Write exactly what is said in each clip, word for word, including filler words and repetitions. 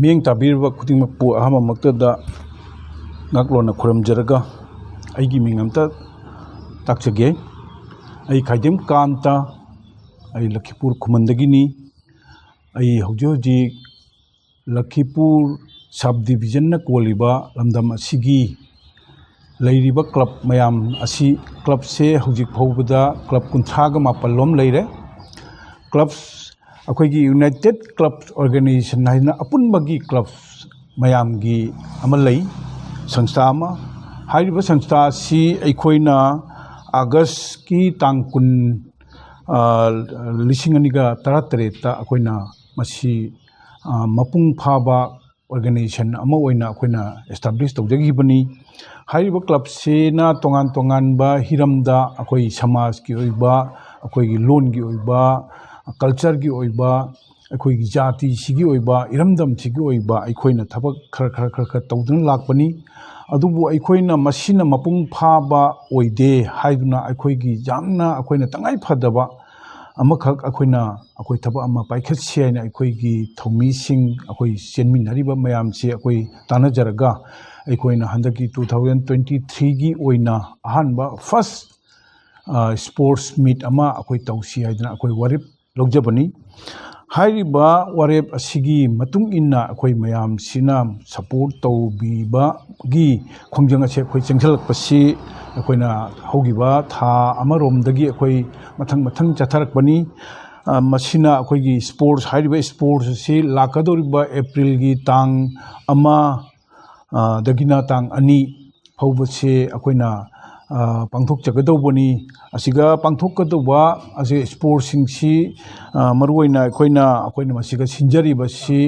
ꯃꯤꯠꯌꯦꯡ ꯇꯥꯕꯤꯔꯤꯕ ꯈꯨꯗꯤꯡꯃꯛꯄꯨ ꯑꯍꯥꯟꯕꯃꯛꯇꯗ ꯉꯥꯛꯂꯣꯟꯅ ꯈꯨꯔꯨꯝꯖꯔꯒ ꯑꯩꯒꯤ ꯃꯤꯡ ꯑꯝꯇ ꯇꯥꯛꯆꯒꯦ꯫ ꯑꯩ ꯈꯥꯏꯗꯦꯝ ꯀꯥꯟꯇ, ꯑꯩ ꯂꯈꯤꯄꯨꯔ ꯈꯨꯃꯟꯗꯒꯤꯅꯤ꯫ ꯑꯩ ꯍꯧꯖꯤꯛ ꯍꯧꯖꯤꯛ ꯂꯈꯤꯄꯨꯔ ꯁꯕ ꯗꯤꯕꯤꯖꯟꯅ ꯀꯣꯜꯂꯤꯕ ꯂꯝꯗꯝ ꯑꯁꯤꯒꯤ ꯂꯩꯔꯤꯕ ꯀ꯭ꯂꯕ ꯃꯌꯥꯝ ꯑꯁꯤ, ꯀ꯭ꯂꯕꯁꯦ ꯍꯧꯖꯤꯛ ꯐꯥꯎꯕꯗ ꯀ꯭ꯂꯕ ꯀꯨꯟꯊ꯭ꯔꯥꯒ ꯃꯥꯄꯜ ꯂꯣꯝ ꯂꯩꯔꯦ꯫ ꯀ꯭ꯂꯕ, ꯑꯩꯈꯣꯏꯒꯤ ꯌꯨꯅꯥꯏꯇꯦꯠ ꯀ꯭ꯂꯕ ꯑꯣꯔꯒꯅꯥꯏꯖꯦꯁꯟ ꯍꯥꯏꯅ ꯑꯄꯨꯟꯕꯒꯤ ꯀ꯭ꯂꯕ ꯃꯌꯥꯝꯒꯤ ꯑꯃ ꯂꯩ, ꯁꯪꯁꯊꯥ ꯑꯃ꯫ ꯍꯥꯏꯔꯤꯕ ꯁꯪꯁꯊꯥ ꯑꯁꯤ ꯑꯩꯈꯣꯏꯅ ꯑꯥꯒꯁꯀꯤ ꯇꯥꯡ ꯀꯨꯟ, ꯑ, ꯂꯤꯁꯤꯡ ꯑꯅꯤꯒ ꯇꯔꯥꯇꯔꯦꯠꯇ ꯑꯩꯈꯣꯏꯅ ꯃꯁꯤ, ꯑ, ꯃꯄꯨꯡ ꯐꯥꯕ ꯑꯣꯔꯒꯅꯥꯏꯖꯦꯁꯟ ꯑꯃ ꯑꯣꯏꯅ ꯑꯩꯈꯣꯏꯅ ꯑꯦꯁꯇꯥꯕ꯭ꯂꯤꯁ ꯇꯧꯖꯈꯤꯕꯅꯤ꯫ ꯍꯥꯏꯔꯤꯕ ꯀ꯭ꯂꯕꯁꯤꯅ ꯇꯣꯉꯥꯟ ꯇꯣꯉꯥꯟꯕ ꯍꯤꯔꯝꯗ ꯑꯩꯈꯣꯏ ꯁꯃꯥꯖꯀꯤ ꯑꯣꯏꯕ, ꯑꯩꯈꯣꯏꯒꯤ ꯂꯣꯟꯒꯤ ꯑꯣꯏꯕ, ꯀꯜꯆꯔꯒꯤ ꯑꯣꯏꯕ, ꯑꯩꯈꯣꯏꯒꯤ ꯖꯥꯇꯤꯁꯤꯒꯤ ꯑꯣꯏꯕ, ꯏꯔꯝꯗꯝꯁꯤꯒꯤ ꯑꯣꯏꯕ ꯑꯩꯈꯣꯏꯅ ꯊꯕꯛ ꯈꯔ ꯈꯔ ꯈꯔ ꯈꯔ ꯇꯧꯗꯨꯅ ꯂꯥꯛꯄꯅꯤ꯫ ꯑꯗꯨꯕꯨ ꯑꯩꯈꯣꯏꯅ ꯃꯁꯤꯅ ꯃꯄꯨꯡ ꯐꯥꯕ ꯑꯣꯏꯗꯦ ꯍꯥꯏꯗꯨꯅ ꯑꯩꯈꯣꯏꯒꯤ ꯌꯥꯝꯅ ꯑꯩꯈꯣꯏꯅ ꯇꯉꯥꯏ ꯐꯗꯕ ꯑꯃꯈꯛ ꯑꯩꯈꯣꯏꯅ, ꯑꯩꯈꯣꯏ ꯊꯕꯛ ꯑꯃ ꯄꯥꯏꯈꯠꯁꯤ ꯍꯥꯏꯅ ꯑꯩꯈꯣꯏꯒꯤ ꯊꯧꯃꯤꯁꯤꯡ, ꯑꯩꯈꯣꯏ ꯆꯦꯟꯃꯤꯟꯅꯔꯤꯕ ꯃꯌꯥꯝꯁꯤ ꯑꯩꯈꯣꯏ ꯇꯥꯟꯅꯖꯔꯒ ꯑꯩꯈꯣꯏꯅ ꯍꯟꯗꯛꯀꯤ two thousand twenty threeꯒꯤ ꯑꯣꯏꯅ ꯑꯍꯥꯟꯕ ꯐꯥꯔꯁ ꯁ꯭ꯄꯣꯔꯠꯁ ꯃꯤꯠ ꯑꯃ ꯑꯩꯈꯣꯏ ꯇꯧꯁꯤ ꯍꯥꯏꯗꯅ ꯑꯩꯈꯣꯏ ꯋꯥꯔꯦꯞ ꯂꯧꯖꯕꯅꯤ꯫ ꯍꯥꯏꯔꯤꯕ ꯋꯥꯔꯦꯞ ꯑꯁꯤꯒꯤ ꯃꯇꯨꯡ ꯏꯟꯅ ꯑꯩꯈꯣꯏ ꯃꯌꯥꯝꯁꯤꯅ ꯁꯞꯄꯣꯔꯠ ꯇꯧꯕꯤꯕꯒꯤ ꯈꯣꯡꯖꯪ ꯑꯁꯤ ꯑꯩꯈꯣꯏ ꯆꯪꯁꯤꯜꯂꯛꯄꯁꯤ ꯑꯩꯈꯣꯏꯅ ꯍꯧꯈꯤꯕ ꯊꯥ ꯑꯃꯔꯣꯝꯗꯒꯤ ꯑꯩꯈꯣꯏ ꯃꯊꯪ ꯃꯊꯪ ꯆꯠꯊꯔꯛꯄꯅꯤ꯫ ꯑ, ꯃꯁꯤꯅ ꯑꯩꯈꯣꯏꯒꯤ ꯁ꯭ꯄꯣꯔꯠꯁ, ꯍꯥꯏꯔꯤꯕ ꯁ꯭ꯄꯣꯔꯠꯁ ꯑꯁꯤ ꯂꯥꯛꯀꯗꯧꯔꯤꯕ ꯑꯦꯄ꯭ꯔꯤꯜꯒꯤ ꯇꯥꯡ ꯑꯃ, ꯑ, ꯗꯒꯤꯅ ꯇꯥꯡ ꯑꯅꯤ ꯐꯥꯎꯕꯁꯦ ꯑꯩꯈꯣꯏꯅ, ꯑ, ꯄꯥꯡꯊꯣꯛꯆꯒꯗꯧꯕꯅꯤ꯫ ꯑꯁꯤꯒ ꯄꯥꯡꯊꯣꯛꯀꯗꯧꯕ ꯑꯁꯤ ꯁ꯭ꯄꯣꯔꯠꯁꯤꯡꯁꯤ, ꯑ, ꯃꯔꯨꯑꯣꯏꯅ ꯑꯩꯈꯣꯏꯅ, ꯑꯩꯈꯣꯏꯅ ꯃꯁꯤꯒ ꯁꯤꯟꯖꯔꯤꯕꯁꯤ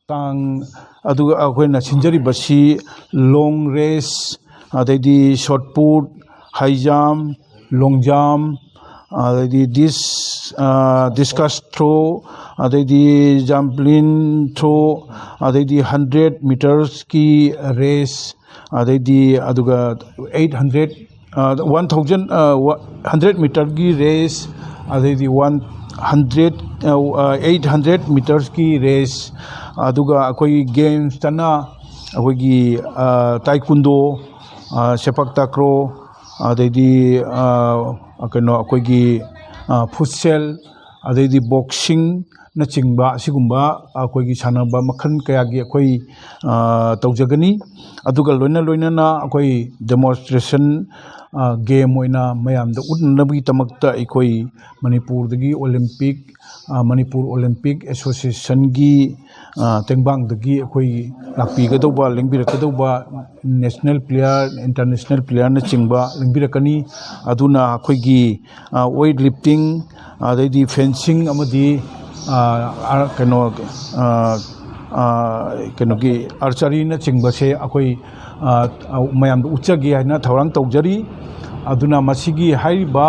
ꯇꯥꯡ, ꯑꯗꯨꯒ ꯑꯩꯈꯣꯏꯅ ꯁꯤꯟꯖꯔꯤꯕꯁꯤ ꯂꯣꯡ ꯔꯦꯁ, ꯑꯗꯩꯗꯤ shot put, high jump, long jump, ꯑꯗꯩꯗꯤ ꯗꯤꯁ, ꯑ, ꯗꯤꯁꯀꯁ ꯊ꯭ꯔꯣ, ꯑꯗꯩꯗꯤ ꯖꯥꯝꯄ꯭ꯂꯤꯟ ꯊ꯭ꯔꯣ, ꯑꯗꯩꯗꯤ ꯍꯟꯗ꯭ꯔꯦꯠ ꯃꯤꯇꯔꯁꯀꯤ ꯔꯦꯁ, ꯑꯗꯩꯗꯤ ꯑꯗꯨꯒ eight hundred, uh, one thousand, uh, one-, hundred ꯃꯤꯇꯔꯒꯤ ꯔꯦꯁ, ꯑꯗꯩꯗꯤ ꯋꯥꯟ, ꯍꯟꯗ꯭ꯔꯦꯠ ꯑꯩꯠ ꯍꯟꯗ꯭ꯔꯦꯠ ꯃꯤꯇꯔꯁꯀꯤ ꯔꯦꯁ, ꯑꯗꯨꯒ ꯑꯩꯈꯣꯏꯒꯤ ꯒꯦꯝꯁꯇꯅ ꯑꯩꯈꯣꯏꯒꯤ ꯇꯥꯏꯀꯨꯟꯗꯣ, ꯁꯦꯄꯛ ꯇꯥꯀ꯭ꯔꯣ, ꯑꯗꯩꯗꯤ ꯀꯩꯅꯣ ꯑꯩꯈꯣꯏꯒꯤ ꯐꯨꯠꯁꯦꯜ, ꯑꯗꯩꯗꯤ ꯕꯣꯛꯁꯤꯡꯅꯆꯤꯡꯕ ꯑꯁꯤꯒꯨꯝꯕ ꯑꯩꯈꯣꯏꯒꯤ ꯁꯥꯟꯅꯕ ꯃꯈꯜ ꯀꯌꯥꯒꯤ ꯑꯩꯈꯣꯏ ꯇꯧꯖꯒꯅꯤ꯫ ꯑꯗꯨꯒ ꯂꯣꯏꯅ ꯂꯣꯏꯅꯅ ꯑꯩꯈꯣꯏ ꯗꯦꯃꯣꯟꯁꯇ꯭ꯔꯦꯁꯟ ꯒꯦꯝ ꯑꯣꯏꯅ ꯃꯌꯥꯝꯗ ꯎꯠꯅꯅꯕꯒꯤꯗꯃꯛꯇ ꯑꯩꯈꯣꯏ ꯃꯅꯤꯄꯨꯔꯗꯒꯤ ꯑꯣꯂꯤꯝꯄꯤꯛ, ꯃꯅꯤꯄꯨꯔ ꯑꯣꯂꯤꯝꯄꯤꯛ ꯑꯦꯁꯣꯁꯤꯌꯦꯁꯟꯒꯤ ꯇꯦꯡꯕꯥꯡꯗꯒꯤ ꯑꯩꯈꯣꯏ ꯂꯥꯛꯄꯤꯒꯗꯧꯕ, ꯂꯦꯡꯕꯤꯔꯛꯀꯗꯧꯕ ꯅꯦꯁꯅꯦꯜ ꯄ꯭ꯂꯦꯌꯔ, ꯏꯟꯇꯔꯅꯦꯁꯅꯦꯜ ꯄ꯭ꯂꯦꯌꯔꯅꯆꯤꯡꯕ ꯂꯦꯡꯕꯤꯔꯛꯀꯅꯤ꯫ ꯑꯗꯨꯅ ꯑꯩꯈꯣꯏꯒꯤ ꯋꯦꯠ ꯂꯤꯐꯇꯤꯡ, ꯑꯗꯩꯗꯤ ꯐꯦꯟꯁꯤꯡ ꯑꯃꯗꯤ ꯀꯩꯅꯣ ꯀꯩꯅꯣꯒꯤ ꯑꯥꯔꯆꯔꯤꯅꯆꯤꯡꯕꯁꯦ ꯑꯩꯈꯣꯏ ꯃꯌꯥꯝꯗ ꯎꯠꯆꯒꯦ ꯍꯥꯏꯅ ꯊꯧꯔꯥꯡ ꯇꯧꯖꯔꯤ꯫ ꯑꯗꯨꯅ ꯃꯁꯤꯒꯤ ꯍꯥꯏꯔꯤꯕ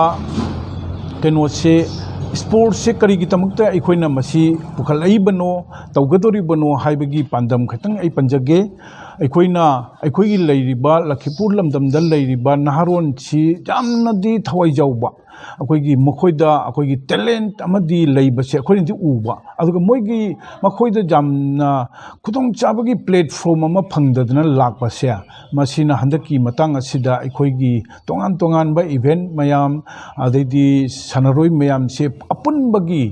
ꯀꯩꯅꯣꯁꯦ, ꯏꯁꯄꯣꯔꯠꯁꯦ ꯀꯔꯤꯒꯤꯗꯃꯛꯇ ꯑꯩꯈꯣꯏꯅ ꯃꯁꯤ ꯄꯨꯈꯠꯂꯛꯏꯕꯅꯣ, ꯇꯧꯒꯗꯧꯔꯤꯕꯅꯣ ꯍꯥꯏꯕꯒꯤ ꯄꯥꯟꯗꯝ ꯈꯤꯇꯪ ꯑꯩ ꯄꯟꯖꯒꯦ꯫ ꯑꯩꯈꯣꯏꯅ, ꯑꯩꯈꯣꯏꯒꯤ ꯂꯩꯔꯤꯕ ꯂꯈꯤꯄꯨꯔ ꯂꯝꯗꯝꯗ ꯂꯩꯔꯤꯕ ꯅꯍꯥꯔꯣꯟꯁꯤ ꯌꯥꯝꯅꯗꯤ ꯊꯋꯥꯏ ꯌꯥꯎꯕ, ꯑꯩꯈꯣꯏꯒꯤ ꯃꯈꯣꯏꯗ ꯑꯩꯈꯣꯏꯒꯤ ꯇꯦꯂꯦꯟꯠ ꯑꯃꯗꯤ ꯂꯩꯕꯁꯦ ꯑꯩꯈꯣꯏꯅꯗꯤ ꯎꯕ, ꯑꯗꯨꯒ ꯃꯣꯏꯒꯤ, ꯃꯈꯣꯏꯗ ꯌꯥꯝꯅ ꯈꯨꯗꯣꯡꯆꯥꯕꯒꯤ ꯄ꯭ꯂꯦꯠꯐꯣꯝ ꯑꯃ ꯐꯪꯗꯗꯅ ꯂꯥꯛꯄꯁꯦ, ꯃꯁꯤꯅ ꯍꯟꯗꯛꯀꯤ ꯃꯇꯥꯡ ꯑꯁꯤꯗ ꯑꯩꯈꯣꯏꯒꯤ ꯇꯣꯉꯥꯟ ꯇꯣꯉꯥꯟꯕ ꯏꯚꯦꯟꯠ ꯃꯌꯥꯝ, ꯑꯗꯩꯗꯤ ꯁꯥꯟꯅꯔꯣꯏ ꯃꯌꯥꯝꯁꯦ ꯑꯄꯨꯟꯕꯒꯤ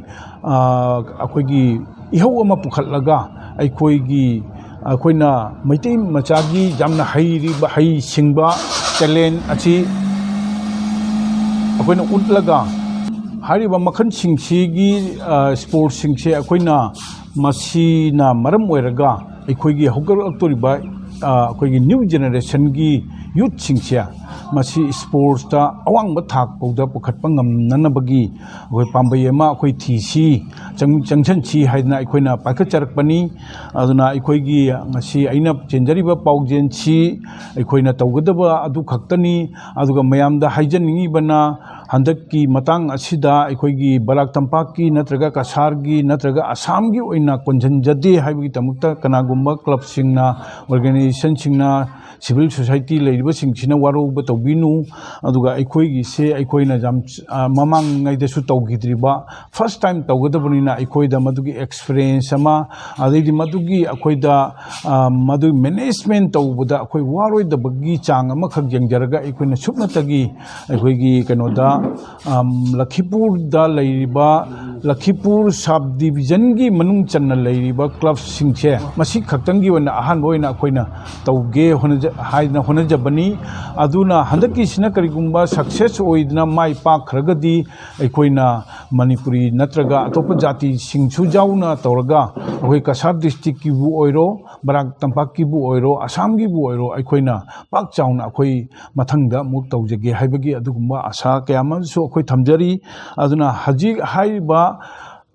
ꯑꯩꯈꯣꯏꯒꯤ ꯏꯍꯧ ꯑꯃ ꯄꯨꯈꯠꯂꯒ, ꯑꯩꯈꯣꯏꯒꯤ, ꯑꯩꯈꯣꯏꯅ ꯃꯩꯇꯩ ꯃꯆꯥꯒꯤ ꯌꯥꯝꯅ ꯍꯩꯔꯤꯕ, ꯍꯩꯁꯤꯡꯕ ꯇꯦꯂꯦꯟꯠ ꯑꯁꯤ ꯑꯩꯈꯣꯏꯅ ꯎꯠꯂꯒ, ꯍꯥꯏꯔꯤꯕ ꯃꯈꯜꯁꯤꯡꯁꯤꯒꯤ ꯏꯁꯄꯣꯔꯠꯁꯤꯡꯁꯦ ꯑꯩꯈꯣꯏꯅ, ꯃꯁꯤꯅ ꯃꯔꯝ ꯑꯣꯏꯔꯒ ꯑꯩꯈꯣꯏꯒꯤ ꯍꯧꯒꯠꯂꯛꯇꯣꯔꯤꯕ ꯑꯩꯈꯣꯏꯒꯤ ꯅ꯭ꯌꯨ ꯖꯦꯅꯦꯔꯦꯁꯟꯒꯤ ꯌꯨꯠꯁꯤꯡꯁꯦ ꯃꯁꯤ ꯏꯁꯄꯣꯔꯠꯁꯇ ꯑꯋꯥꯡꯕ ꯊꯥꯛ ꯐꯥꯎꯗ ꯄꯨꯈꯠꯄ ꯉꯝꯅꯅꯕꯒꯤ ꯑꯩꯈꯣꯏ ꯄꯥꯝꯕꯩ ꯑꯃ ꯑꯩꯈꯣꯏ ꯊꯤꯁꯤ, ꯆꯪ-, ꯆꯪꯁꯤꯟꯁꯤ ꯍꯥꯏꯗꯅ ꯑꯩꯈꯣꯏꯅ ꯄꯥꯏꯈꯠꯆꯔꯛꯄꯅꯤ꯫ ꯑꯗꯨꯅ ꯑꯩꯈꯣꯏꯒꯤ ꯉꯁꯤ ꯑꯩꯅ ꯆꯦꯟꯖꯔꯤꯕ ꯄꯥꯎꯖꯦꯜꯁꯤ ꯑꯩꯈꯣꯏꯅ ꯇꯧꯒꯗꯕ ꯑꯗꯨ ꯈꯛꯇꯅꯤ꯫ ꯑꯗꯨꯒ ꯃꯌꯥꯝꯗ ꯍꯥꯏꯖꯅꯤꯡꯉꯤꯕꯅ, ꯍꯟꯗꯛꯀꯤ ꯃꯇꯥꯡ ꯑꯁꯤꯗ ꯑꯩꯈꯣꯏꯒꯤ ꯕꯔꯥꯛ ꯇꯝꯄꯥꯛꯀꯤ ꯅꯠꯇ꯭ꯔꯒ ꯀꯁꯥꯔꯒꯤ ꯅꯠꯇ꯭ꯔꯒ ꯑꯁꯥꯝꯒꯤ ꯑꯣꯏꯅ ꯀꯣꯟꯁꯤꯟꯖꯗꯦ ꯍꯥꯏꯕꯒꯤꯗꯃꯛꯇ ꯀꯅꯥꯒꯨꯝꯕ ꯀ꯭ꯂꯕꯁꯤꯡꯅ, ꯑꯣꯔꯒꯅꯥꯏꯖꯦꯁꯟꯁꯤꯡꯅ, ꯁꯤꯚꯤꯜ ꯁꯣꯁꯥꯏꯇꯤ ꯂꯩꯔꯤꯕꯁꯤꯡꯁꯤꯅ ꯋꯥꯔꯧꯕ ꯇꯧꯕꯤꯅꯨ꯫ ꯑꯗꯨꯒ ꯑꯩꯈꯣꯏꯒꯤꯁꯦ ꯑꯩꯈꯣꯏꯅ ꯌꯥꯝ, ꯑ, ꯃꯃꯥꯡꯉꯩꯗꯁꯨ ꯇꯧꯈꯤꯗ꯭ꯔꯤꯕ, ꯐꯥꯔꯁ ꯇꯥꯏꯝ ꯇꯧꯒꯗꯕꯅꯤꯅ ꯑꯩꯈꯣꯏꯗ ꯃꯗꯨꯒꯤ ꯑꯦꯛꯁꯄꯤꯔꯤꯌꯦꯟꯁ ꯑꯃ, ꯑꯗꯩꯗꯤ ꯃꯗꯨꯒꯤ ꯑꯩꯈꯣꯏꯗ, ꯑ, ꯃꯗꯨ ꯃꯦꯅꯦꯖꯃꯦꯟ ꯇꯧꯕꯗ ꯑꯩꯈꯣꯏ ꯋꯥꯔꯣꯏꯗꯕꯒꯤ ꯆꯥꯡ ꯑꯃꯈꯛ ꯌꯦꯡꯖꯔꯒ ꯑꯩꯈꯣꯏꯅ ꯁꯨꯞꯅꯇꯒꯤ ꯑꯩꯈꯣꯏꯒꯤ ꯀꯩꯅꯣꯗ, ꯑꯝ, ꯂꯈꯤꯄꯨꯔꯗ ꯂꯩꯔꯤꯕ, ꯂꯈꯤꯄꯨꯔ ꯁꯕ ꯗꯤꯕꯤꯖꯟꯒꯤ ꯃꯅꯨꯡ ꯆꯟꯅ ꯂꯩꯔꯤꯕ ꯀ꯭ꯂꯕꯁꯤꯡꯁꯦ ꯃꯁꯤ ꯈꯛꯇꯪꯒꯤ ꯑꯣꯏꯅ ꯑꯍꯥꯟꯕ ꯑꯣꯏꯅ ꯑꯩꯈꯣꯏꯅ ꯇꯧꯒꯦ ꯍꯣꯠꯅꯖ-, ꯍꯥꯏꯗꯅ ꯍꯣꯠꯅꯖꯕꯅꯤ꯫ ꯑꯗꯨꯅ ꯍꯟꯗꯛꯀꯤꯁꯤꯅ ꯀꯔꯤꯒꯨꯝꯕ ꯁꯛꯁꯦꯁ ꯑꯣꯏꯗꯅ ꯃꯥꯏ ꯄꯥꯛꯈ꯭ꯔꯒꯗꯤ ꯑꯩꯈꯣꯏꯅ ꯃꯅꯤꯄꯨꯔꯤ ꯅꯠꯇ꯭ꯔꯒ ꯑꯇꯣꯞꯄ ꯖꯥꯇꯤꯁꯤꯡꯁꯨ ꯌꯥꯎꯅ ꯇꯧꯔꯒ ꯑꯩꯈꯣꯏ ꯀꯁꯥꯔ ꯗꯤꯁꯇ꯭ꯔꯤꯛꯀꯤꯕꯨ ꯑꯣꯏꯔꯣ, ꯕꯔꯥꯛ ꯇꯝꯄꯥꯛꯀꯤꯕꯨ ꯑꯣꯏꯔꯣ, ꯑꯁꯥꯝꯒꯤꯕꯨ ꯑꯣꯏꯔꯣ, ꯑꯩꯈꯣꯏꯅ ꯄꯥꯛ ꯆꯥꯎꯅ ꯑꯩꯈꯣꯏ ꯃꯊꯪꯗ ꯑꯃꯨꯛ ꯇꯧꯖꯒꯦ ꯍꯥꯏꯕꯒꯤ ꯑꯗꯨꯒꯨꯝꯕ ꯑꯁꯥ ꯀꯌꯥ ꯑꯃꯁꯨ ꯑꯩꯈꯣꯏ ꯊꯝꯖꯔꯤ꯫ ꯑꯗꯨꯅ ꯍꯧꯖꯤꯛ ꯍꯥꯏꯔꯤꯕ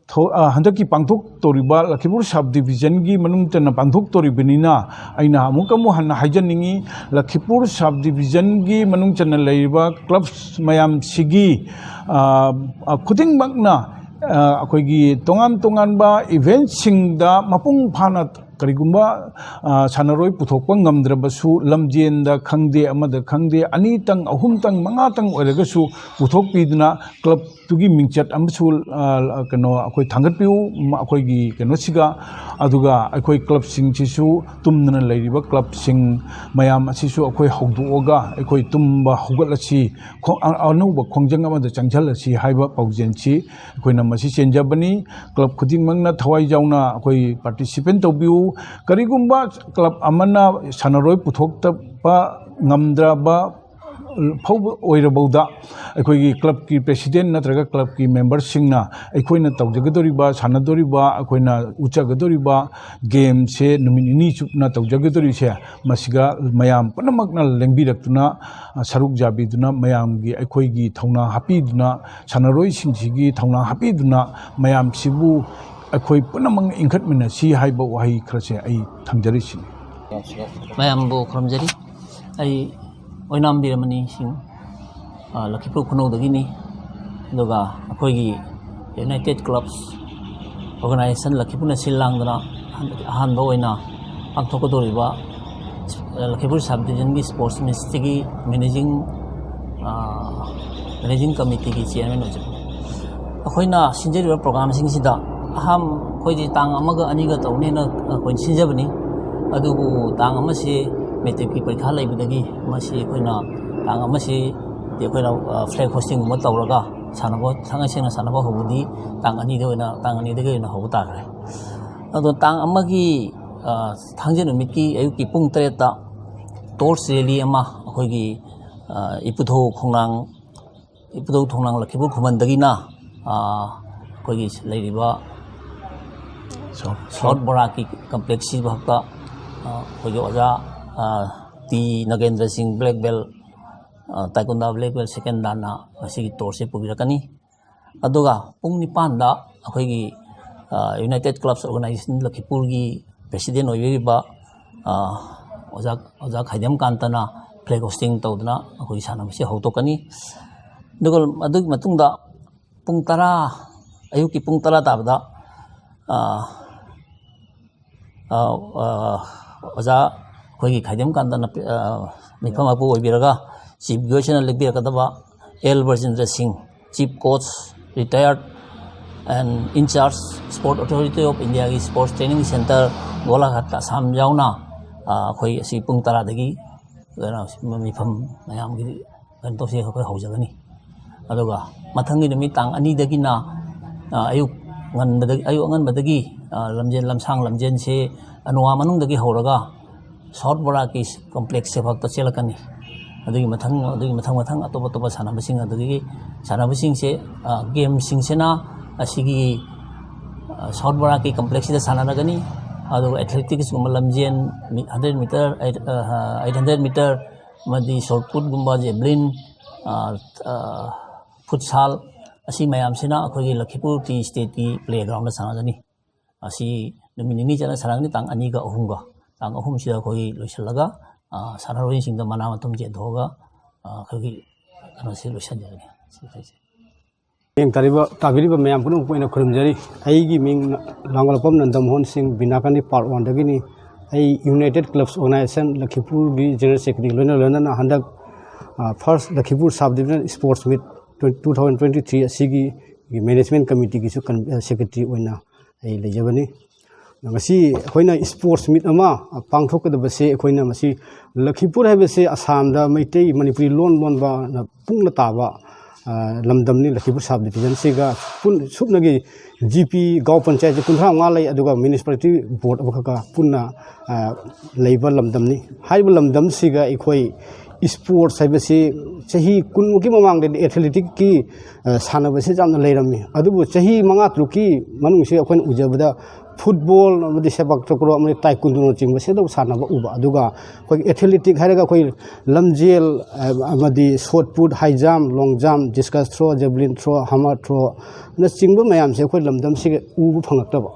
ꯊꯣ-, ꯑ, ꯍꯟꯗꯛꯀꯤ ꯄꯥꯡꯊꯣꯛꯇꯧꯔꯤꯕ ꯂꯈꯤꯄꯨꯔ ꯁꯕ ꯗꯤꯕꯤꯖꯟꯒꯤ ꯃꯅꯨꯡ ꯆꯟꯅ ꯄꯥꯡꯊꯣꯛꯇꯧꯔꯤꯕꯅꯤꯅ ꯑꯩꯅ ꯑꯃꯨꯛ ꯑꯃꯨꯛ ꯍꯟꯅ ꯍꯥꯏꯖꯅꯤꯡꯉꯤ, ꯂꯈꯤꯄꯨꯔ ꯁꯕ ꯗꯤꯕꯤꯖꯟꯒꯤ ꯃꯅꯨꯡ ꯆꯟꯅ ꯂꯩꯔꯤꯕ ꯀ꯭ꯂꯕ ꯃꯌꯥꯝꯁꯤꯒꯤ, ꯑ, ꯑ, ꯈꯨꯗꯤꯡꯃꯛꯅ, ꯑ, ꯑꯩꯈꯣꯏꯒꯤ ꯇꯣꯉꯥꯟ ꯇꯣꯉꯥꯟꯕ ꯏꯚꯦꯟꯠꯁꯤꯡꯗ ꯃꯄꯨꯡ ꯐꯥꯅ ꯀꯔꯤꯒꯨꯝꯕ, ꯑ, ꯁꯥꯟꯅꯔꯣꯏ ꯄꯨꯊꯣꯛꯄ ꯉꯝꯗ꯭ꯔꯕꯁꯨ ꯂꯝꯖꯦꯟꯗ ꯈꯪꯗꯦ, ꯑꯃꯗ ꯈꯪꯗꯦ, ꯑꯅꯤꯇꯪ, ꯑꯍꯨꯝꯇꯪ, ꯃꯉꯥꯇꯪ ꯑꯣꯏꯔꯒꯁꯨ ꯄꯨꯊꯣꯛꯄꯤꯗꯨꯅ ꯀ꯭ꯂꯕꯇꯨꯒꯤ ꯃꯤꯡꯆꯠ ꯑꯃꯁꯨ, ꯑ, ꯀꯩꯅꯣ, ꯑꯩꯈꯣꯏ ꯊꯥꯡꯒꯠꯄꯤꯌꯨ꯫ ꯃ-, ꯑꯩꯈꯣꯏꯒꯤ ꯀꯩꯅꯣꯁꯤꯒ, ꯑꯗꯨꯒ ꯑꯩꯈꯣꯏ ꯀ꯭ꯂꯕꯁꯤꯡꯁꯤꯁꯨ ꯇꯨꯝꯗꯅ ꯂꯩꯔꯤꯕ ꯀ꯭ꯂꯕꯁꯤꯡ ꯃꯌꯥꯝ ꯑꯁꯤꯁꯨ ꯑꯩꯈꯣꯏ ꯍꯧꯗꯣꯛꯑꯒ ꯑꯩꯈꯣꯏ ꯇꯨꯝꯕ ꯍꯧꯒꯠꯂꯁꯤ, ꯈꯣ-, ꯑ-, ꯑꯅꯧꯕ ꯈꯣꯡꯖꯪ ꯑꯃꯗ ꯆꯪꯁꯤꯜꯂꯁꯤ ꯍꯥꯏꯕ ꯄꯥꯎꯖꯦꯜꯁꯤ ꯑꯩꯈꯣꯏꯅ ꯃꯁꯤ ꯆꯦꯟꯖꯕꯅꯤ꯫ ꯀ꯭ꯂꯕ ꯈꯨꯗꯤꯡꯃꯛꯅ ꯊꯋꯥꯏ ꯌꯥꯎꯅ ꯑꯩꯈꯣꯏ ꯄꯥꯔꯇꯤꯁꯤꯄꯦꯠ ꯇꯧꯕꯤꯌꯨ꯫ ꯀꯔꯤꯒꯨꯝꯕ ꯀ꯭ꯂꯕ ꯑꯃꯅ ꯁꯥꯟꯅꯔꯣꯏ ꯄꯨꯊꯣꯛꯇꯕ ꯉꯝꯗ꯭ꯔꯕ ꯐꯥꯎꯕ ꯑꯣꯏꯔꯕꯧꯗ ꯑꯩꯈꯣꯏꯒꯤ ꯀ꯭ꯂꯕꯀꯤ ꯄ꯭ꯔꯦꯁꯤꯗꯦꯟ ꯅꯠꯇ꯭ꯔꯒ ꯀ꯭ꯂꯕꯀꯤ ꯃꯦꯝꯕꯔꯁꯤꯡꯅ ꯑꯩꯈꯣꯏꯅ ꯇꯧꯖꯒꯗꯧꯔꯤꯕ, ꯁꯥꯟꯅꯗꯧꯔꯤꯕ, ꯑꯩꯈꯣꯏꯅ ꯎꯠꯆꯒꯗꯧꯔꯤꯕ ꯒꯦꯝꯁꯦ ꯅꯨꯃꯤꯠ ꯅꯤꯅꯤ ꯆꯨꯞꯅ ꯇꯧꯖꯒꯗꯧꯔꯤꯁꯦ ꯃꯁꯤꯒ ꯃꯌꯥꯝ ꯄꯨꯝꯅꯃꯛꯅ ꯂꯦꯡꯕꯤꯔꯛꯇꯨꯅ, ꯁꯔꯨꯛ ꯌꯥꯕꯤꯗꯨꯅ, ꯃꯌꯥꯝꯒꯤ ꯑꯩꯈꯣꯏꯒꯤ ꯊꯧꯅꯥ ꯍꯥꯞꯄꯤꯗꯨꯅ, ꯁꯥꯟꯅꯔꯣꯏꯁꯤꯡꯁꯤꯒꯤ ꯊꯧꯅꯥ ꯍꯥꯞꯄꯤꯗꯨꯅ ꯃꯌꯥꯝꯁꯤꯕꯨ ꯑꯩꯈꯣꯏ ꯄꯨꯝꯅꯃꯛꯅ ꯏꯟꯈꯠꯃꯤꯟꯅꯁꯤ ꯍꯥꯏꯕ ꯋꯥꯍꯩ ꯈꯔꯁꯦ ꯑꯩ ꯊꯝꯖꯔꯤꯁꯤꯅꯤ꯫ ꯃꯌꯥꯝꯕꯨ ꯈꯨꯔꯨꯝꯖꯔꯤ꯫ ꯑꯩ ꯑꯣꯏꯅꯥꯝ ꯕꯤꯔꯃꯅꯤ ꯁꯤꯡ꯫ ꯑ, ꯂꯛꯈꯤꯄꯨꯔ ꯈꯨꯅꯧꯗꯒꯤꯅꯤ꯫ ꯑꯗꯨꯒ ꯑꯩꯈꯣꯏꯒꯤ United Clubs Organization ꯂꯛꯈꯤꯄꯨꯔꯅ ꯁꯤꯜ ꯂꯥꯡꯗꯅ ꯍꯟꯗꯛꯀꯤ ꯑꯍꯥꯟꯕ ꯑꯣꯏꯅ ꯄꯥꯡꯊꯣꯛꯀꯗꯧꯔꯤꯕ, ꯑ, ꯂꯛꯈꯤꯄꯨꯔ Sub Divisionꯒꯤ Sports Meetꯁꯤꯒꯤ managing, ꯑ, managing committeeꯒꯤ chairman ꯑꯣꯏꯖꯕꯅꯤ꯫ ꯑꯩꯈꯣꯏꯅ ꯁꯤꯟꯖꯔꯤꯕ programꯁꯤꯡꯁꯤꯗ ꯑꯍꯥꯟ-, ꯑꯩꯈꯣꯏꯁꯦ ꯇꯥꯡ ꯑꯃꯒ ꯑꯅꯤꯒ ꯇꯧꯅꯦꯅ ꯑꯩꯈꯣꯏ ꯁꯤꯟꯖꯕꯅꯤ꯫ ꯑꯗꯨꯕꯨ ꯇꯥꯡ ꯑꯃꯁꯤ matricꯀꯤ ꯄꯔꯤꯈꯥ ꯂꯩꯕꯗꯒꯤ ꯃꯁꯤ ꯑꯩꯈꯣꯏꯅ ꯇꯥꯡ ꯑꯃꯁꯤ ꯑꯩꯈꯣꯏꯅ, ꯑ, flag hoistingꯒꯨꯝꯕ ꯇꯧꯔꯒ ꯁꯥꯟꯅꯕ, ꯊꯥꯡꯉꯩ ꯁꯦꯡꯅ ꯁꯥꯟꯅꯕ ꯍꯧꯕꯗꯤ ꯇꯥꯡ ꯑꯅꯤꯗ ꯑꯣꯏꯅ, ꯇꯥꯡ ꯑꯅꯤꯗꯒꯤ ꯑꯣꯏꯅ ꯍꯧꯕ ꯇꯥꯈ꯭ꯔꯦ꯫ ꯑꯗꯣ ꯇꯥꯡ ꯑꯃꯒꯤ, ꯑ, ꯊꯥꯡꯖ ꯅꯨꯃꯤꯠꯀꯤ ꯑꯌꯨꯛꯀꯤ ꯄꯨꯡ ꯇꯔꯦꯠꯇ torch rally ꯑꯃ ꯑꯩꯈꯣꯏꯒꯤ, ꯑ, ꯏꯄꯨꯙꯧ ꯈꯣꯡꯅꯥꯡ, ꯏꯄꯨꯙꯧ ꯈꯣꯡꯅꯥꯡ ꯂꯛꯈꯤꯄꯨꯔ ꯈꯨꯃꯟꯗꯒꯤꯅ, ꯑ, ꯑꯩꯈꯣꯏꯒꯤ ꯂꯩꯔꯤꯕ South ꯕꯣꯔꯥꯀꯤ complexꯁꯤ ꯐꯥꯎꯇ, ꯑ, ꯑꯩꯈꯣꯏꯒꯤ ꯑꯣꯖꯥ, ꯑ, ꯇꯤ ꯅꯒꯦꯟꯗ꯭ꯔ ꯁꯤꯡ, black belt, ꯑ, taekwondo black belt second danꯅ ꯉꯁꯤꯒꯤ torchꯁꯦ ꯄꯨꯕꯤꯔꯛꯀꯅꯤ꯫ ꯑꯗꯨꯒ ꯄꯨꯡ ꯅꯤꯄꯥꯟꯗ ꯑꯩꯈꯣꯏꯒꯤ, ꯑ, United Clubs Organization ꯂꯛꯈꯤꯄꯨꯔꯒꯤ president ꯑꯣꯏꯕꯤꯔꯤꯕ, ꯑ, ꯑꯣꯖꯥ, ꯑꯣꯖꯥ ꯈꯥꯏꯗꯦꯝ ꯀꯥꯟꯇꯅ flag hoisting ꯇꯧꯗꯨꯅ ꯑꯩꯈꯣꯏꯒꯤ ꯁꯥꯟꯅꯕꯁꯤ ꯍꯧꯗꯣꯛꯀꯅꯤ꯫ ꯑꯗꯨꯒ ꯑꯗꯨꯒꯤ ꯃꯇꯨꯡꯗ ꯄꯨꯡ ꯇꯔꯥ, ꯑꯌꯨꯛꯀꯤ ꯄꯨꯡ ꯇꯔꯥ ꯇꯥꯕꯗ, ꯑ, ꯑ, ꯑ, ꯑꯣꯖꯥ ꯑꯩꯈꯣꯏꯒꯤ ꯈꯥꯏꯗꯦꯝ ꯀꯥꯟꯇꯅ, ꯑ, ꯃꯤꯐꯝ ꯃꯄꯨ ꯑꯣꯏꯕꯤꯔꯒ chiefꯒꯤ ꯑꯣꯏꯁꯤꯅ ꯂꯦꯞꯄꯤꯔꯛꯀꯗꯕ ꯑꯦꯜ ꯕ꯭ꯔꯖꯦꯟꯗ꯭ꯔ ꯁꯤꯡ, chief coach, retired and in charge Sport Authority of Indiaꯒꯤ Sports Training Centre ꯒꯣꯂꯥꯘꯥꯠ Assam ꯌꯥꯎꯅ, ꯑ, ꯑꯩꯈꯣꯏ ꯑꯁꯤ ꯄꯨꯡ ꯇꯔꯥꯗꯒꯤ ꯀꯩꯅꯣ, ꯃꯤꯐꯝ ꯃꯌꯥꯝꯒꯤ ꯀꯩꯅꯣ ꯇꯧꯁꯦ, ꯑꯩꯈꯣꯏ ꯍꯧꯖꯒꯅꯤ꯫ ꯑꯗꯨꯒ ꯃꯊꯪꯒꯤ ꯅꯨꯃꯤꯠ ꯇꯥꯡ ꯑꯅꯤꯗꯒꯤꯅ, ꯑ, ꯑꯌꯨꯛ ꯉꯟꯕꯗꯒꯤ, ꯑꯌꯨꯛ ꯑꯉꯟꯕꯗꯒꯤ, ꯑ, ꯂꯝꯖꯦꯟ, ꯂꯝꯁꯥꯡ ꯂꯝꯖꯦꯟꯁꯦ ꯑꯅꯨꯋꯥ ꯃꯅꯨꯡꯗꯒꯤ ꯍꯧꯔꯒ South ꯕꯣꯔꯥꯀꯤ complexꯁꯦ ꯐꯥꯎꯇ ꯆꯦꯜꯂꯛꯀꯅꯤ꯫ ꯑꯗꯨꯒꯤ ꯃꯊꯪ, ꯑꯗꯨꯒꯤ ꯃꯊꯪ ꯃꯊꯪ ꯑꯇꯣꯞ ꯑꯇꯣꯞꯄ ꯁꯥꯟꯅꯕꯁꯤꯡ, ꯑꯗꯨꯗꯒꯤ ꯁꯥꯟꯅꯕꯁꯤꯡꯁꯦ, ꯑ, gameꯁꯤꯡꯁꯤꯅ ꯑꯁꯤꯒꯤ, ꯑ, South ꯕꯣꯔꯥꯀꯤ complexꯁꯤꯗ ꯁꯥꯟꯅꯔꯒꯅꯤ꯫ ꯑꯗꯨꯒ athleticsꯀꯨꯝꯕ ꯂꯝꯖꯦꯟ, hundred meter, eight, ꯑ, eight hundred meter, ꯑꯃꯗꯤ shot putꯀꯨꯝꯕ, javelin, ꯑ, ꯑ, futsal, ꯑꯁꯤ ꯃꯌꯥꯝꯁꯤꯅ ꯑꯩꯈꯣꯏꯒꯤ ꯂꯛꯈꯤꯄꯨꯔ ꯇꯤ stateꯀꯤ playgroundꯗ ꯁꯥꯟꯅꯒꯅꯤ꯫ ꯑꯁꯤ ꯅꯨꯃꯤꯠ ꯅꯤꯅꯤ ꯆꯠꯅ ꯁꯥꯟꯅꯒꯅꯤ, ꯇꯥꯡ ꯑꯅꯤꯒ ꯑꯍꯨꯝꯒ꯫ ꯇꯥꯡ ꯑꯍꯨꯝꯁꯤꯗ ꯑꯩꯈꯣꯏ ꯂꯣꯏꯁꯤꯜꯂꯒ, ꯑ, ꯁꯥꯟꯅꯔꯣꯏꯁꯤꯡꯗ ꯃꯅꯥ ꯃꯊꯨꯝ ꯆꯦꯟꯊꯣꯛꯑꯒ, ꯑ, ꯑꯩꯈꯣꯏꯒꯤ ꯀꯩꯅꯣꯁꯤ ꯂꯣꯏꯁꯤꯟꯖꯔꯒꯦ꯫ ꯁꯤ ꯍꯥꯏꯁꯦ꯫ ꯌꯦꯡ ꯇꯥꯔꯤꯕ ꯇꯥꯕꯤꯔꯤꯕ ꯃꯌꯥꯝ ꯄꯨꯝꯅꯃꯛꯄꯨ ꯑꯩꯅ ꯈꯨꯔꯨꯝꯖꯔꯤ꯫ ꯑꯩꯒꯤ ꯃꯤꯡ ꯂꯥꯡꯒꯣꯜꯂꯛꯄꯝ ꯅꯟꯗꯃꯣꯍꯟ ꯁꯤꯡ, ꯕꯤꯅꯥꯀꯥꯅꯤ ꯄꯥꯔꯠ ꯋꯥꯟꯗꯒꯤꯅꯤ꯫ ꯑꯩ ꯌꯨꯅꯥꯏꯇꯦꯠ ꯀ꯭ꯂꯕꯁ ꯑꯣꯔꯒꯅꯥꯏꯖꯦꯁꯟ ꯂꯈꯤꯄꯨꯔꯒꯤ ꯖꯦꯅꯔꯦꯜ ꯁꯦꯀ꯭ꯔꯦꯇꯔꯤ ꯂꯣꯏꯅ ꯂꯣꯏꯅꯅ ꯍꯟꯗꯛ first ꯂꯈꯤꯄꯨꯔ sub division sports meet two thousand twenty three ꯑꯁꯤꯒꯤ ꯃꯦꯅꯦꯖꯃꯦꯟ ꯀꯃꯤꯇꯤꯒꯤꯁꯨ ꯁꯦꯀ꯭ꯔꯦꯇꯔꯤ ꯑꯣꯏꯅ ꯑꯩ ꯂꯩꯖꯕꯅꯤ꯫ ꯉꯁꯤ ꯑꯩꯈꯣꯏꯅ ꯁ꯭ꯄꯣꯔꯠꯁ ꯃꯤꯠ ꯑꯃ ꯄꯥꯡꯊꯣꯛꯀꯗꯕꯁꯦ, ꯑꯩꯈꯣꯏꯅ ꯃꯁꯤ ꯂꯈꯤꯄꯨꯔ ꯍꯥꯏꯕꯁꯦ ꯑꯁꯥꯝꯗ ꯃꯩꯇꯩ ꯃꯅꯤꯄꯨꯔꯤ ꯂꯣꯟ ꯂꯣꯟꯕꯅ ꯄꯨꯡꯅ ꯇꯥꯕ ꯂꯝꯗꯝꯅꯤ꯫ ꯂꯈꯤꯄꯨꯔ ꯁꯕ ꯗꯤꯕꯤꯖꯟꯁꯤꯒ ꯁꯨꯞꯅꯒꯤ ꯖꯤ ꯄꯤ ꯒꯥꯎ ꯄꯟꯆꯥꯌꯠꯁꯦ ꯀꯨꯟꯊ꯭ꯔꯥ ꯃꯉꯥ ꯂꯩ, ꯑꯗꯨꯒ ꯃ꯭ꯌꯨꯅꯤꯁꯤꯄꯥꯂꯤꯇꯤ ꯕꯣꯔꯗ ꯑꯃꯈꯛꯀ ꯄꯨꯟꯅ ꯂꯩꯕ ꯂꯝꯗꯝꯅꯤ꯫ ꯍꯥꯏꯔꯤꯕ ꯂꯝꯗꯝꯁꯤꯒ ꯑꯩꯈꯣꯏ ꯁ꯭ꯄꯣꯔꯠꯁ ꯍꯥꯏꯕꯁꯤ ꯆꯍꯤ ꯀꯨꯟꯃꯨꯛꯀꯤ ꯃꯃꯥꯡꯗꯗꯤ ꯑꯦꯊꯂꯦꯇꯤꯛꯀꯤ ꯁꯥꯟꯅꯕꯁꯤ ꯌꯥꯝꯅ ꯂꯩꯔꯝꯃꯤ꯫ ꯑꯗꯨꯕꯨ ꯆꯍꯤ ꯃꯉꯥ ꯇꯔꯨꯛꯀꯤ ꯃꯅꯨꯡꯁꯤꯗ ꯑꯩꯈꯣꯏꯅ ꯎꯖꯕꯗ ꯐꯨꯠꯕꯣꯜ ꯑꯃꯗꯤ ꯁꯦꯄꯥꯛ ꯇꯀ꯭ꯔꯣ ꯑꯃꯗꯤ ꯇꯥꯏꯀꯨꯟꯗꯣꯅꯆꯤꯡꯕꯁꯤꯗ ꯁꯥꯟꯅꯕ ꯎꯕ꯫ ꯑꯗꯨꯒ ꯑꯩꯈꯣꯏꯒꯤ ꯑꯦꯊꯂꯦꯇꯤꯛ ꯍꯥꯏꯔꯒ ꯑꯩꯈꯣꯏ ꯂꯝꯖꯦꯜ ꯑꯃꯗꯤ ꯁꯣꯠ ꯄꯨꯠ, ꯍꯥꯏ ꯖꯝ, ꯂꯣꯡ ꯖꯝ, ꯗꯤꯁꯀꯁ ꯊ꯭ꯔꯣ, ꯖꯦꯕꯂꯤꯟ ꯊ꯭ꯔꯣ, ꯍꯃꯔ ꯊ꯭ꯔꯣꯅꯆꯤꯡꯕ ꯃꯌꯥꯝꯁꯦ ꯑꯩꯈꯣꯏ ꯂꯝꯗꯝꯁꯤꯒ ꯎꯕ ꯐꯪꯉꯛꯇꯕ꯫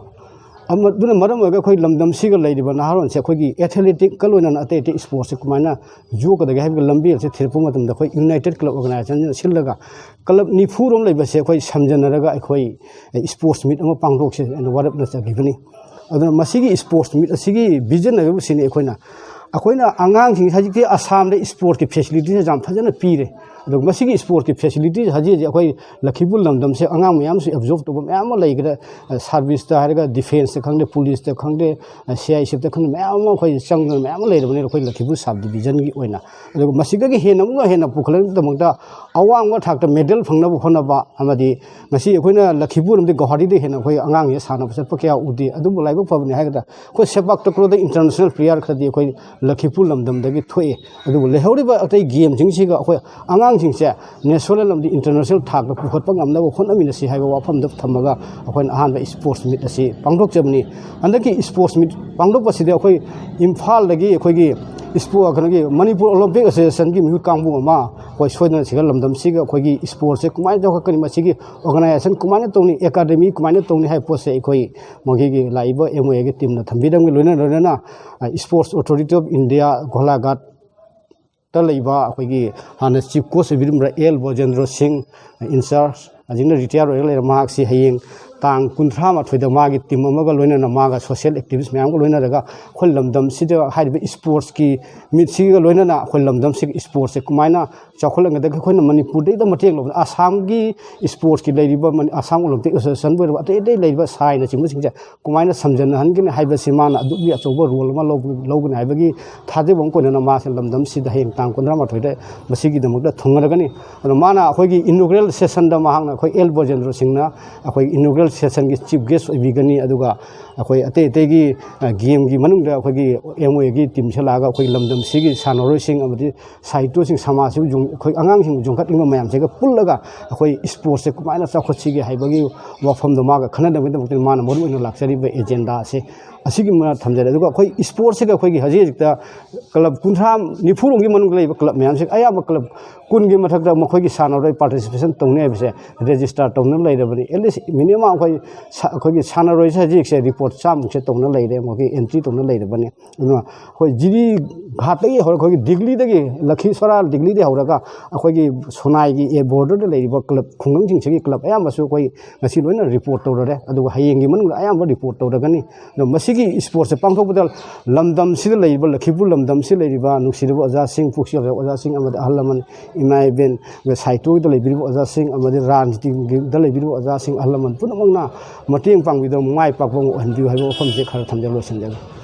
ꯑꯗꯨꯅ ꯃꯔꯝ ꯑꯣꯏꯔꯒ ꯑꯩꯈꯣꯏ ꯂꯝꯗꯝꯁꯤꯒ ꯂꯩꯔꯤꯕ ꯅꯍꯥꯔꯣꯟꯁꯦ ꯑꯩꯈꯣꯏꯒꯤ ꯑꯦꯊꯂꯦꯇꯤꯛꯀ ꯂꯣꯏꯅꯅ ꯑꯇꯩ ꯑꯇꯩ ꯁ꯭ꯄꯣꯔꯠꯁꯦ ꯀꯃꯥꯏꯅ ꯌꯣꯛꯀꯗꯒꯦ ꯍꯥꯏꯕꯒꯤ ꯂꯝꯕꯦꯜꯁꯦ ꯊꯤꯔꯛꯄ ꯃꯇꯝꯗ ꯑꯩꯈꯣꯏ ꯌꯨꯅꯥꯏꯇꯦꯠ ꯀ꯭ꯂꯕ ꯑꯣꯔꯒꯅꯥꯏꯖꯦꯁꯟꯁꯤꯅ ꯁꯤꯜꯂꯒ ꯀ꯭ꯂꯕ ꯅꯤꯐꯨꯔꯣꯝ ꯂꯩꯕꯁꯦ ꯑꯩꯈꯣꯏ ꯁꯝꯖꯟꯅꯔꯒ ꯑꯩꯈꯣꯏ ꯁ꯭ꯄꯣꯔꯠꯁ ꯃꯤꯠ ꯑꯃ ꯄꯥꯡꯊꯣꯛꯁꯦ ꯍꯥꯏꯅ ꯋꯥꯔꯦꯞꯅ ꯆꯠꯈꯤꯕꯅꯤ꯫ ꯑꯗꯨꯅ ꯃꯁꯤꯒꯤ ꯁ꯭ꯄꯣꯔꯠꯁ ꯃꯤꯠ ꯑꯁꯤꯒꯤ ꯚꯤꯖꯟ ꯍꯥꯏꯕꯁꯤꯅꯤ ꯑꯩꯈꯣꯏꯅ ꯑꯩꯈꯣꯏꯅ ꯑꯉꯥꯡꯁꯤꯡ ꯍꯧꯖꯤꯛꯇꯤ ꯑꯁꯥꯝꯗ ꯁ꯭ꯄꯣꯔꯠꯀꯤ ꯐꯦꯁꯤꯂꯤꯇꯤꯁꯦ ꯌꯥꯝ ꯐꯖꯅ ꯄꯤꯔꯦ꯫ ꯑꯗꯨꯒ ꯃꯁꯤꯒꯤ ꯁ꯭ꯄꯣꯔꯠꯀꯤ ꯐꯦꯁꯤꯂꯤꯇꯤꯁꯦ ꯍꯧꯖꯤꯛ ꯍꯧꯖꯤꯛ ꯑꯩꯈꯣꯏ ꯂꯈꯤꯄꯨꯔ ꯂꯝꯗꯝꯁꯦ ꯑꯉꯥꯡ ꯃꯌꯥꯝꯁꯨ ꯑꯦꯕꯖꯣꯔꯕ ꯇꯧꯕ ꯃꯌꯥꯝ ꯑꯃ ꯂꯩꯈ꯭ꯔꯦ꯫ ꯁꯥꯔꯚꯤꯁꯇ ꯍꯥꯏꯔꯒ ꯗꯤꯐꯦꯟꯁꯇ ꯈꯪꯗꯦ, ꯄꯨꯂꯤꯁꯇ ꯈꯪꯗꯦ, ꯁꯤ ꯑꯥꯏ ꯑꯦꯁ ꯑꯦꯐꯇ ꯈꯪꯗꯦ, ꯃꯌꯥꯝ ꯑꯃ ꯑꯩꯈꯣꯏ ꯆꯪꯗꯅ ꯃꯌꯥꯝ ꯑꯃ ꯂꯩꯔꯕꯅꯤꯅ ꯑꯩꯈꯣꯏ ꯂꯈꯤꯄꯨꯔ ꯁꯕ ꯗꯤꯕꯤꯖꯟꯒꯤ ꯑꯣꯏꯅ꯫ ꯑꯗꯨꯒ ꯃꯁꯤꯗꯒꯤ ꯍꯦꯟꯅ ꯑꯃꯨꯛꯀ ꯍꯦꯟꯅ ꯄꯨꯈꯠꯂꯛꯅꯕꯒꯤꯗꯃꯛꯇ ꯑꯋꯥꯡꯕ ꯊꯥꯛꯇ ꯃꯦꯗꯜ ꯐꯪꯅꯕ ꯍꯣꯠꯅꯕ ꯑꯃꯗꯤ ꯉꯁꯤ ꯑꯩꯈꯣꯏꯅ ꯂꯈꯤꯄꯨꯔ ꯑꯃꯗꯤ ꯒꯧꯍꯥꯇꯤꯗ ꯍꯦꯟꯅ ꯑꯩꯈꯣꯏ ꯑꯉꯥꯡꯁꯦ ꯁꯥꯟꯅꯕ ꯆꯠꯄ ꯀꯌꯥ ꯎꯗꯦ꯫ ꯑꯗꯨꯕꯨ ꯂꯥꯏꯕꯛ ꯐꯕꯅꯤ ꯍꯥꯏꯒꯗ꯭ꯔꯥ, ꯑꯩꯈꯣꯏ ꯁꯦꯄꯥꯛ ꯇꯀ꯭ꯔꯣꯗ ꯏꯟꯇꯔꯅꯦꯁꯅꯦꯜ ꯄ꯭ꯂꯦꯌꯔ ꯈꯔꯗꯤ ꯑꯩꯈꯣꯏ ꯂꯈꯤꯄꯨꯔ ꯂꯝꯗꯝꯗꯒꯤ ꯊꯣꯛꯑꯦ꯫ ꯑꯗꯨꯕꯨ ꯂꯩꯍꯧꯔꯤꯕ ꯑꯇꯩ ꯒꯦꯝꯁꯤꯡꯁꯤꯒ ꯑꯩꯈꯣꯏ ꯑꯉꯥꯡꯁꯤꯡꯁꯦ ꯅꯦꯁꯅꯦꯜ ꯑꯃꯗꯤ ꯏꯟꯇꯔꯅꯦꯁꯅꯦꯜ ꯊꯥꯛꯇ ꯄꯨꯈꯠꯄ ꯉꯝꯅꯕ ꯍꯣꯠꯅꯃꯤꯟꯅꯁꯤ ꯍꯥꯏꯕ ꯋꯥꯐꯝꯗ ꯊꯝꯃꯒ ꯑꯩꯈꯣꯏꯅ ꯑꯍꯥꯟꯕ ꯁ꯭ꯄꯣꯔꯠꯁ ꯃꯤꯠ ꯑꯁꯤ ꯄꯥꯡꯊꯣꯛꯆꯕꯅꯤ꯫ ꯍꯟꯗꯛꯀꯤ ꯁ꯭ꯄꯣꯔꯠꯁ ꯃꯤꯠ ꯄꯥꯡꯊꯣꯛꯄꯁꯤꯗ ꯑꯩꯈꯣꯏ ꯏꯝꯐꯥꯜꯗꯒꯤ ꯑꯩꯈꯣꯏꯒꯤ ꯁ꯭ꯄꯣꯔꯠ ꯀꯩꯅꯣꯒꯤ ꯃꯅꯤꯄꯨꯔ ꯑꯣꯂꯣꯝꯄꯤꯛ ꯑꯦꯁꯣꯁꯤꯌꯦꯁꯟꯒꯤ ꯃꯤꯍꯨꯠ ꯀꯥꯡꯕꯨ ꯑꯃ ꯑꯩꯈꯣꯏ ꯁꯣꯏꯗꯅ ꯁꯤꯒ ꯂꯝꯗꯝꯁꯤꯒ ꯑꯩꯈꯣꯏꯒꯤ ꯁ꯭ꯄꯣꯔꯠꯁꯦ ꯀꯃꯥꯏꯅ ꯆꯥꯎꯈꯠꯀꯅꯤ, ꯃꯁꯤꯒꯤ ꯑꯣꯔꯒꯅꯥꯏꯖꯦꯁꯟ ꯀꯃꯥꯏꯅ ꯇꯧꯅꯤ, ꯑꯦꯀꯥꯗꯃꯤ ꯀꯃꯥꯏꯅ ꯇꯧꯅꯤ ꯍꯥꯏꯕ ꯄꯣꯠꯁꯦ ꯑꯩꯈꯣꯏ ꯃꯈꯣꯏꯒꯤ ꯂꯥꯛꯏꯕ ꯑꯦꯝ ꯑꯣ ꯑꯦꯒꯤ ꯇꯤꯝꯅ ꯊꯝꯕꯤꯔꯝꯒꯦ꯫ ꯂꯣꯏꯅ ꯂꯣꯏꯅꯅ ꯁ꯭ꯄꯣꯔꯠꯁ ꯑꯣꯊꯣꯔꯤꯇꯤ ꯑꯣꯐ ꯏꯟꯗꯤꯌꯥ ꯒꯣꯂꯥꯘꯥꯠ ꯂꯩꯕ ꯑꯩꯈꯣꯏꯒꯤ ꯍꯥꯟꯅ ꯆꯤꯐ ꯀꯣꯆ ꯑꯣꯏꯕꯤꯔꯝꯕ ꯑꯦꯜ ꯕꯣꯖꯦꯟꯗ꯭ꯔꯣ ꯁꯤꯡ, ꯏꯟꯆꯥꯔꯖ, ꯍꯧꯖꯤꯛꯅ ꯔꯤꯇꯥꯌꯔ ꯑꯣꯏꯔꯒ ꯂꯩꯔꯦ꯫ ꯃꯍꯥꯛꯁꯤ ꯍꯌꯦꯡ ꯇꯥꯡ ꯀꯨꯟꯊ꯭ꯔꯥ ꯃꯥꯊꯣꯏꯗ ꯃꯥꯒꯤ ꯇꯤꯝ ꯑꯃꯒ ꯂꯣꯏꯅꯅ ꯃꯥꯒ ꯁꯣꯁꯤꯌꯦꯜ ꯑꯦꯛꯇꯤꯚꯤꯁ ꯃꯌꯥꯝꯒ ꯂꯣꯏꯅꯔꯒ ꯑꯩꯈꯣꯏ ꯂꯝꯗꯝꯁꯤꯗ ꯍꯥꯏꯔꯤꯕ ꯏꯁꯄꯣꯔꯠꯁꯀꯤ ꯃꯤꯠꯁꯤꯒ ꯂꯣꯏꯅꯅ ꯑꯩꯈꯣꯏ ꯂꯝꯗꯝꯁꯤꯒꯤ ꯏꯁꯄꯣꯔꯠꯁꯦ ꯀꯃꯥꯏꯅ ꯆꯥꯎꯈꯠꯍꯟꯒꯗꯒꯦ, ꯑꯩꯈꯣꯏꯅ ꯃꯅꯤꯄꯨꯔꯗꯩꯗ ꯃꯇꯦꯡ ꯂꯧꯕꯗ ꯑꯁꯥꯝꯒꯤ ꯏꯁꯄꯣꯔꯠꯁꯀꯤ ꯂꯩꯔꯤꯕ ꯃꯅꯤ-, ꯑꯁꯥꯝ ꯑꯣꯂꯤꯝꯄꯤꯛ ꯑꯦꯁꯣꯁꯤꯌꯦꯁꯟꯕꯨ ꯑꯣꯏꯔꯣ, ꯑꯇꯩ ꯑꯇꯩ ꯂꯩꯔꯤꯕ ꯁꯥꯏꯅꯆꯤꯡꯕꯁꯤꯡꯁꯦ ꯀꯃꯥꯏꯅ ꯁꯝꯖꯟꯅꯍꯟꯒꯅꯤ ꯍꯥꯏꯕꯁꯤ ꯃꯥꯅ ꯑꯗꯨꯛꯀꯤ ꯑꯆꯧꯕ ꯔꯣꯜ ꯑꯃ ꯂꯧ-, ꯂꯧꯒꯅꯤ ꯍꯥꯏꯕꯒꯤ ꯊꯥꯖꯕ ꯑꯃ ꯀꯣꯟꯅꯅ ꯃꯥꯁꯦ ꯂꯝꯗꯝꯁꯤꯗ ꯍꯌꯦꯡ ꯇꯥꯡ ꯀꯨꯟꯊ꯭ꯔꯥ ꯃꯥꯊꯣꯏꯗ ꯃꯁꯤꯒꯤꯗꯃꯛꯇ ꯊꯨꯡꯉꯔꯒꯅꯤ꯫ ꯑꯗꯣ ꯃꯥꯅ ꯑꯩꯈꯣꯏꯒꯤ ꯏꯅꯣꯒ꯭ꯔꯦꯜ ꯁꯦꯁꯟꯗ ꯃꯍꯥꯛꯅ ꯑꯩꯈꯣꯏ ꯑꯦꯜ ꯕꯣꯖꯦꯟꯗ꯭ꯔꯣ ꯁꯤꯡꯅ ꯑꯩꯈꯣꯏ ꯏꯅꯣꯒ꯭ꯔꯦꯜ ꯁꯦꯁꯟꯒꯤ ꯆꯤꯐ ꯒꯦꯁ ꯑꯣꯏꯕꯤꯒꯅꯤ꯫ ꯑꯗꯨꯒ ꯑꯩꯈꯣꯏ ꯑꯇꯩ ꯑꯇꯩꯒꯤ, ꯑ, ꯒꯦꯝꯒꯤ ꯃꯅꯨꯡꯗ ꯑꯩꯈꯣꯏꯒꯤ ꯑꯦꯝ ꯋꯦꯒꯤ ꯇꯤꯝꯁꯦ ꯂꯥꯛꯑꯒ ꯑꯩꯈꯣꯏ ꯂꯝꯗꯝꯁꯤꯒꯤ ꯁꯥꯟꯅꯔꯣꯏꯁꯤꯡ ꯑꯃꯗꯤ ꯁꯥꯍꯤꯇ꯭ꯌꯣꯁꯤꯡ, ꯁꯃꯥꯖꯁꯤꯕꯨ ꯌꯣꯡ-, ꯑꯩꯈꯣꯏ ꯑꯉꯥꯡꯁꯤꯡꯕꯨ ꯌꯣꯛꯈꯠꯅꯤꯡꯕ ꯃꯌꯥꯝꯁꯤꯒ ꯄꯨꯜꯂꯒ ꯑꯩꯈꯣꯏ ꯏꯁꯄꯣꯔꯠꯁꯦ ꯀꯃꯥꯏꯅ ꯆꯥꯎꯈꯠꯁꯤꯒꯦ ꯍꯥꯏꯕꯒꯤ ꯋꯥꯐꯝꯗꯣ ꯃꯥꯒ ꯈꯟꯅꯅꯕꯒꯤꯗꯃꯛꯇ ꯃꯥꯅ ꯃꯔꯨ ꯑꯣꯏꯅ ꯂꯥꯛꯆꯔꯤꯕ ꯑꯦꯖꯦꯟꯗꯥꯁꯦ ꯑꯁꯤꯒꯤ ꯃ-, ꯊꯝꯖꯔꯦ꯫ ꯑꯗꯨꯒ ꯑꯩꯈꯣꯏ ꯏꯁꯄꯣꯔꯠꯁꯤꯒ ꯑꯩꯈꯣꯏꯒꯤ ꯍꯧꯖꯤꯛ ꯍꯧꯖꯤꯛꯇ ꯀ꯭ꯂꯕ ꯀꯨꯟꯊ꯭ꯔꯥ, ꯅꯤꯐꯨꯔꯣꯝꯒꯤ ꯃꯅꯨꯡꯗ ꯂꯩꯕ ꯀ꯭ꯂꯕ ꯃꯌꯥꯝꯁꯦ ꯑꯌꯥꯝꯕ ꯀ꯭ꯂꯕ ꯀꯨꯟꯒꯤ ꯃꯊꯛꯇ ꯃꯈꯣꯏꯒꯤ ꯁꯥꯟꯅꯔꯣꯏ ꯄꯥꯔꯇꯤꯁꯤꯄꯦꯁꯟ ꯇꯧꯅꯤ ꯍꯥꯏꯕꯁꯦ ꯔꯦꯖꯤꯁꯇꯥꯔ ꯇꯧꯅ ꯂꯩꯔꯕꯅꯤ꯫ ꯑꯦꯠ ꯂꯤꯁ ꯃꯤꯅꯤꯃꯝ ꯑꯩꯈꯣꯏ ꯁ-, ꯑꯩꯈꯣꯏꯒꯤ ꯁꯥꯟꯅꯔꯣꯏꯁꯦ ꯍꯧꯖꯤꯛꯁꯦ ꯔꯤꯄꯣꯔꯠ ꯆꯥꯝꯃꯨꯛꯁꯦ ꯇꯧꯅ ꯂꯩꯔꯦ, ꯃꯈꯣꯏꯒꯤ ꯑꯦꯟꯇ꯭ꯔꯤ ꯇꯧꯅ ꯂꯩꯔꯕꯅꯤ꯫ ꯑꯗꯨꯅ ꯑꯩꯈꯣꯏ ꯖꯤꯔꯤꯘꯥꯠꯇꯒꯤ ꯍꯧꯔꯒ ꯑꯩꯈꯣꯏꯒꯤ ꯗꯤꯒꯂꯤꯗꯒꯤ, ꯂꯈꯤꯁꯣꯔꯥ ꯗꯤꯒꯂꯤꯗꯒꯤ ꯍꯧꯔꯒ ꯑꯩꯈꯣꯏꯒꯤ ꯁꯣꯅꯥꯏꯒꯤ ꯑꯦ ꯕꯣꯔꯗꯔꯗ ꯂꯩꯔꯤꯕ ꯀ꯭ꯂꯕ ꯈꯨꯡꯒꯪꯁꯤꯡꯁꯤꯒꯤ ꯀ꯭ꯂꯕ ꯑꯌꯥꯝꯕꯁꯨ ꯑꯩꯈꯣꯏ ꯉꯁꯤ ꯂꯣꯏꯅ ꯔꯤꯄꯣꯔꯠ ꯇꯧꯔꯔꯦ꯫ ꯑꯗꯨꯒ ꯍꯌꯦꯡꯒꯤ ꯃꯅꯨꯡꯗ ꯑꯌꯥꯝꯕ ꯔꯤꯄꯣꯔꯠ ꯇꯧꯔꯒꯅꯤ꯫ ꯑꯗꯣ ꯃꯁꯤꯒꯤ ꯏꯁꯄꯣꯔꯠꯁꯦ ꯄꯥꯡꯊꯣꯛꯄꯗ ꯂꯝꯗꯝꯁꯤꯗ ꯂꯩꯔꯤꯕ, ꯂꯈꯤꯄꯨꯔ ꯂꯝꯗꯝꯁꯤꯗ ꯂꯩꯔꯤꯕ ꯅꯨꯡꯁꯤꯔꯕ ꯑꯣꯖꯥꯁꯤꯡ, ꯄꯨꯛꯆꯦꯜ ꯂꯩꯔꯕ ꯑꯣꯖꯥꯁꯤꯡ ꯑꯃꯗꯤ ꯑꯍꯜ ꯂꯃꯟ, ꯏꯃꯥ ꯏꯕꯦꯟ, ꯁꯥꯍꯤꯇ꯭ꯌꯒꯤꯗ ꯂꯩꯕꯤꯔꯤꯕ ꯑꯣꯖꯥꯁꯤꯡ ꯑꯃꯗꯤ ꯔꯥꯖꯅꯤꯇꯤꯒꯤꯗ ꯂꯩꯕꯤꯔꯤꯕ ꯑꯣꯖꯥꯁꯤꯡ, ꯑꯍꯜ ꯂꯃꯟ ꯄꯨꯝꯅꯃꯛꯅ ꯃꯇꯦꯡ ꯄꯥꯡꯕꯤꯗꯨꯅ ꯃꯥꯏ ꯄꯥꯛꯄ ꯑꯃ ꯑꯣꯏꯍꯟꯕꯤꯌꯨ ꯍꯥꯏꯕ ꯋꯥꯐꯝꯁꯦ ꯈꯔ ꯊꯝꯖꯔ ꯂꯣꯏꯁꯤꯟꯖꯒꯦ꯫